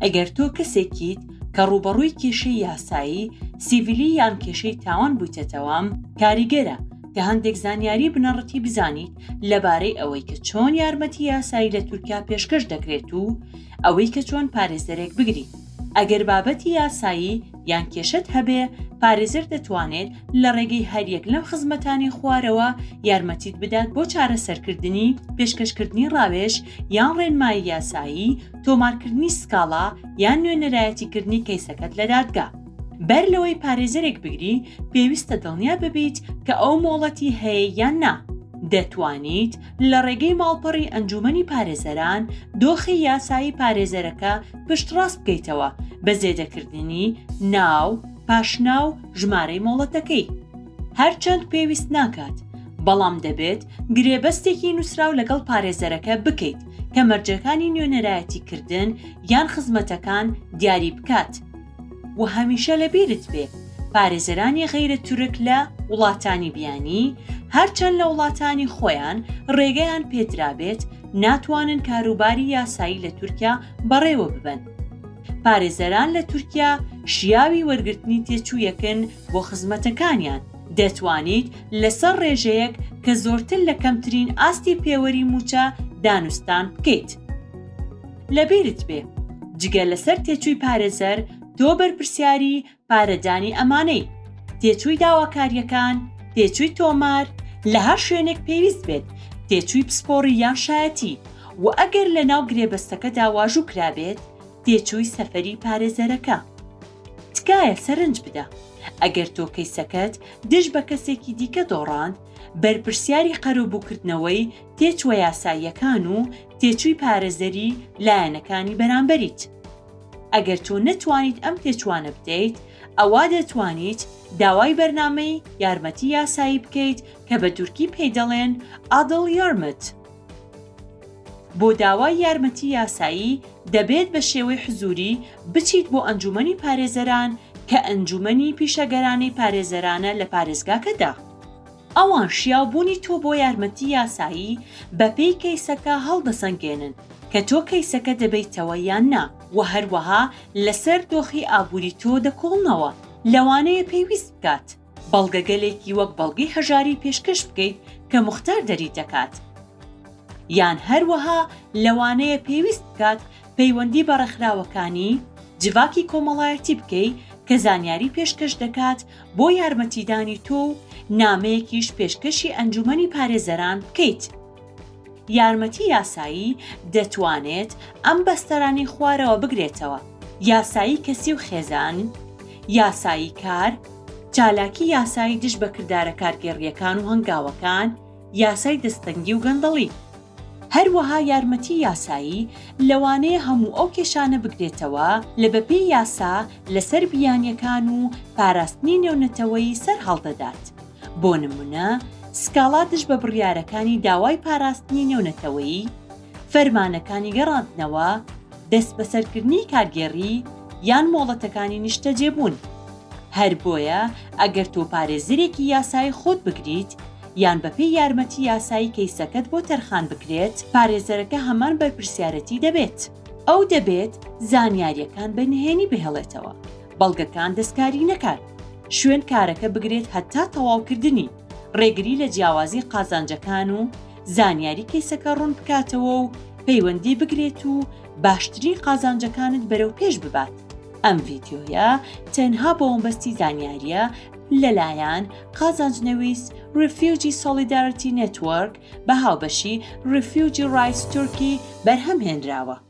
ئەگەر تۆ کەسێکیت کە ڕووبەڕووی کێشەی یاسایی، سیڤیلی یان کێشەی تاوان بوویتەتەوە، کاریگەرە کە هەندێک زانیاری بنەڕەتی بزانیت لەبارەی ئەوەی کە چۆن یارمەتی یاسایی لە تورکیا پێشکەش دەکرێت و ئەوەی کە چۆن پارێزەرێک بگریت. ئەگەر بابەتی یاسایی یان کێشەت هەبێ، پارێزەر دەتوانێت لە ڕێگەی هەریەک لەم خزمەتانەی خوارەوە یارمەتیت بدات بۆ چارەسەرکردنی، پێشکەشکردنی ڕاوێژ یان ڕێنمایی یاسایی، تۆمارکردنی سکاڵا یان نوێنەرایەتیکردنی کەیسەکەت لە دادگا. بەر لەوەی پارێزەرێک بگری، پێویستە دڵنیا ببیت کە ئەو مۆڵەتی هەیە یان نا. دەتوانیت لە ڕێگەی ماڵپەڕی ئەنجومەنی پارێزەران دۆخی یاسایی پارێزەرەکە پشتڕاست بکەیتەوە بە زێدەکردنی ناو، پاشناو، ژمارەی مۆڵەتەکەی. هەرچەند پێویست ناکات، بەڵام دەبێت گرێبەستێکی نووسراو لەگەڵ پارێزەرەکە بکەیت کە مەرجەکانی نوێنەرایەتیکردن یان خزمەتەکان دیاری بکات. و هەمیشە لەبیرت بێ پارێزەرانی غەیرە تورک لە وڵاتانی بیانی هەرچەند لە وڵاتانی خۆیان ڕێگەیان پێدرابێت ناتوانن کاروباری یاسایی لە تورکیا بەڕێوە ببەن. پارێزەران لە تورکیا شیاوی وەرگرتنی تێچوویەکن بۆ خزمەتەکانیان، دەتوانیت لەسەر ڕێژەیەک کە زۆرتر لە کەمترین ئاستی پێوەری مووچە دانوستان بکەیت. لەبیرت بێ جگە لەسەر تێچووی پارێزەر تۆ بەرپرسیاری پارەدانی ئەمانەی، تێچووی داواکارییەکان، تێچووی تۆمار، لە هەر شوێنێک پێویست بێت، تێچووی پسپۆڕی یان شایەتی، و ئەگەر لەناو گرێبەستەکەدا واژوو کرابێت، تێچووی سەفەری پارێزەرەکە. تکایە سەرنج بدە، ئەگەر تۆ کەیسەکەت دژ بە کەسێکی دیکە دۆڕاند، بەرپرسیاری قەرەبووکردنەوەی تێچووە یاساییەکان و تێچووی پارێزەری لایەنەکانی بەرامبەریت. ئەگەر تۆ نەتوانیت ئەم تێچووانە بدەیت، ئەوا دەتوانیت داوای بەرنامەی یارمەتی یاسایی بکەیت کە بە تورکی پێی دەڵێن Adil Yarmıt. بۆ داوای یارمەتی یاسایی دەبێت بە شێوەی حزوری بچیت بۆ ئەنجومەنی پارێزەران کە ئەنجومەنی پیشەگەرانەی پارێزەرانە لە پارێزگاکەدا. ئەوان شیاوبوونی تۆ بۆ یارمەتی یاسایی بەپێی کەیسەکە هەڵدەسەنگێنن کە تۆ کەیسەکە دەبەیتەوە یان نا وە هەروەها لەسەر دۆخی ئابووری تۆ دەکۆڵنەوە لەوانەیە پێویست بکات بەڵگەگەلێکی وەک بەڵگەی هەژاری پێشکەش بکەیت کە موختار دەریدەکات یان هەروەها لەوانەیە پێویست بکات پەیوەندی بە ڕێکخراوەکانی جڤاکی کۆمەڵایەتی بکەی کە زانیاری پێشکەش دەکات بۆ یارمەتیدانی تۆ و نامەیەکیش پێشکەشی ئەنجومەنی پارێزەران بکەیت. یارمەتی یاسایی دەتوانێت ئەم بەستەرانەی خوارەوە بگرێتەوە، یاسایی کەسی و خێزان، یاسایی کار، چالاکی یاسایی دژ بە کردارە کارگێڕییەکان و هەنگاوەکان، یاسای دەستەنگی و گەندەڵی. هەروەها یارمەتی یاسایی لەوانەیە هەموو ئەو کێشانە بگرێتەوە لە بەپێی یاسا لەسەر بیانیەکان و پاراستنی نێونەتەوەیی سەر هەڵدەدات بۆ نمونە سکاڵا دژ بە بڕیارەکانی داوای پاراستنی نێونەتەوەیی، فەرمانەکانی گەڕاندنەوە، دەستبەسەرکردنی کارگێڕی یان مۆڵەتەکانی نیشتەجێبوون. هەر بۆیە ئەگەر تۆ پارێزەرێکی یاسایی خۆت بگریت یان بەپێی یارمەتی یاسایی کەیسەکەت بۆ تەرخان بکرێت، پارێزەرەکە هەمان بەرپرسیارێتی دەبێت. ئەو دەبێت زانیارییەکان بە نهێنی بهێڵێتەوە، بەڵگەکان دەستکاری نەکات، شوێن کارەکە بگرێت هەتا تەواوکردنی، ڕێگری لە جیاوازی قازانجەکان و زانیاری کەیسەکە ڕوون بکاتەوە و پەیوەندی بگرێت و باشترین قازانجەکانت بەرەو پێش ببات. ئەم ڤیدیۆیە تەنها بۆ مەبەستی زانیاریە لەلایەن قازانج نەویست Refugee Solidarity Network بە هاوبەشی Refugee Rights Turkey بەرهەم هێنراوە.